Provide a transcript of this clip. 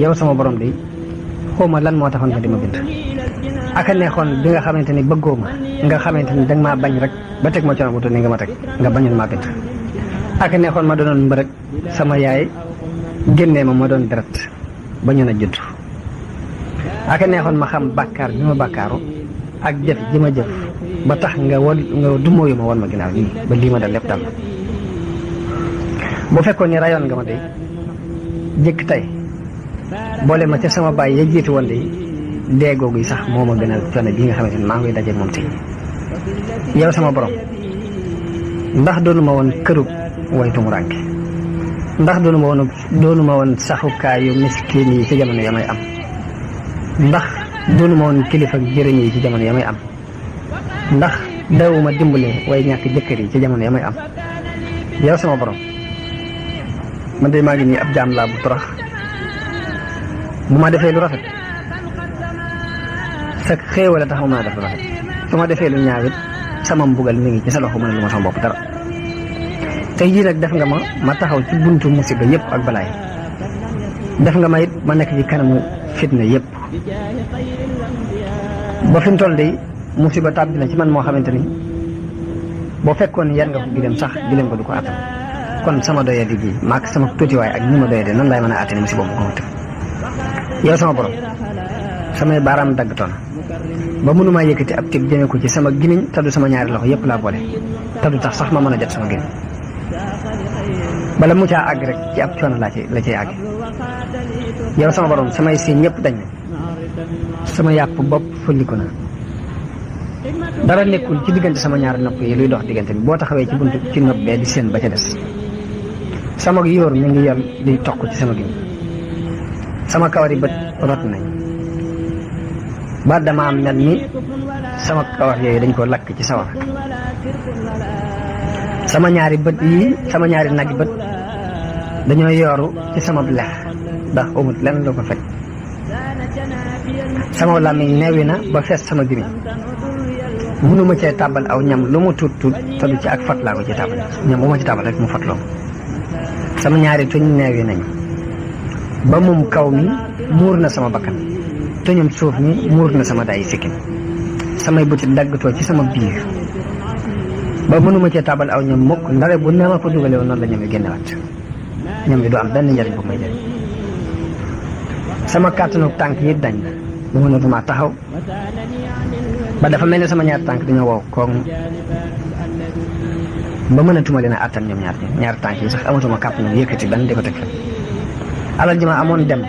yow sama borom de xawma lan moo taxoon nga di ma bind aka neexoon bi nga xamante ni bëggoo ma nga xamante ni danga maa bañ rek ba teg ma coono bu toll ni nga ma teg nga bañoon maa bind aka neexoon ma doonoon mbërëg sama yaay génnee ma doon deret ba ñu na judd aka neexoon ma xam bàkkaar bi ma bàkkaaru ak jëf ji ma jëf ba tax nga dumóoyu ma woon ma ginnaaw lii ba lii ma dal lépp dal bu fekkoon ni rayoon nga ma de jëkk tey boole ma ca sama baay ya jiitu woon de dee googu yi sax moo ma gën a coono bii nga xamante ni maa ngi koy daje moom tey yow sama borom ndax doonu ma woon kërug way tumuraanke ndax doonu ma woon saxukaayu miskin yi ci jamono ya may am ndax doonu ma woon kilifa jërëm yi ci jamono ya may am ndax dawuma dimbale way ñàkk jëkkër yi ci jamono ya may am yow sama borom man de maa ngi nii ab jaam laa bu torox bu ma defee lu rafet sa xéewal a tax ma mën a def lu rafet su ma defee lu ñaawit sama mbugal mi ngi ci sa loxo mën a lu ma sama bopp dara tey jii nag def nga ma taxaw ci buntu musiba yëpp ak balaay def nga ma it ma nekk ci kanamu fitna yëpp ba fi mu toll de musiba tàbbi na ci man moo xamante ni boo fekkoon yar nga ko gileem sax gileem ko du ko attan kon sama doya di gi maak sama tuutiwaay ak ni ma doya de nan laay mën a attani musiba mu ko wut yow sama borom samay baaraam daggatoon ba mënumaa yëkkati ab tib jëme ko ci sama gimiñ te du sama ñaari loxo yëpp laa boole te du tax sax ma mën a jot sama gimiñ bala mu caa àgg rek ci ab coono la cay àgg yow sama borom samay siin ñëpp dañ sama yàpp bopp fulliku na dara nekkul ci diggante sama ñaari nopp yi luy dox diggante bi boo taxawee ci buntu ci nopp bee di seen ba ca des sama yóor mi ngi yor di toq ci sama gimiñ sama kawari bët rot nañ ba dama am mel ni sama kawar yooyu dañ ko lakk ci sawar sama ñaari bët yi sama ñaari nagi bët dañoo yooru ci sama lex ndax amut lenn lu ko fekk sama làmmiñ neewi na ba fees sama gimiñ mënuma cee tàbbal aw ñam lu mu tuut tuut te du ci ak fat laa ko ci tàbbal ñam bu ma ci tàbbal rek mu fatloo sama ñaari tuñ neewi nañ ba moom kaw mi muur na sama bakkan tuñum suuf mi muur na sama dayi sikkim samay bëti daggatoo ci sama biir ba mënuma cee tàbbal aw ñam mukk ndare bu ne ma ko dugale woon noonu la ñam yi génnewaat ñam bi du am benn njariñ bu may jëriñ sama kàttanu tànk yi dañ na bu mënatuma taxaw ba dafa mel ni sama ñaari tànk dañoo wow koog ba mënatuma leen a àttan ñoom ñaari tànk yi sax amatuma kàpp ñoom yëkkati benn di ko teg fa alal ji ma amoon dem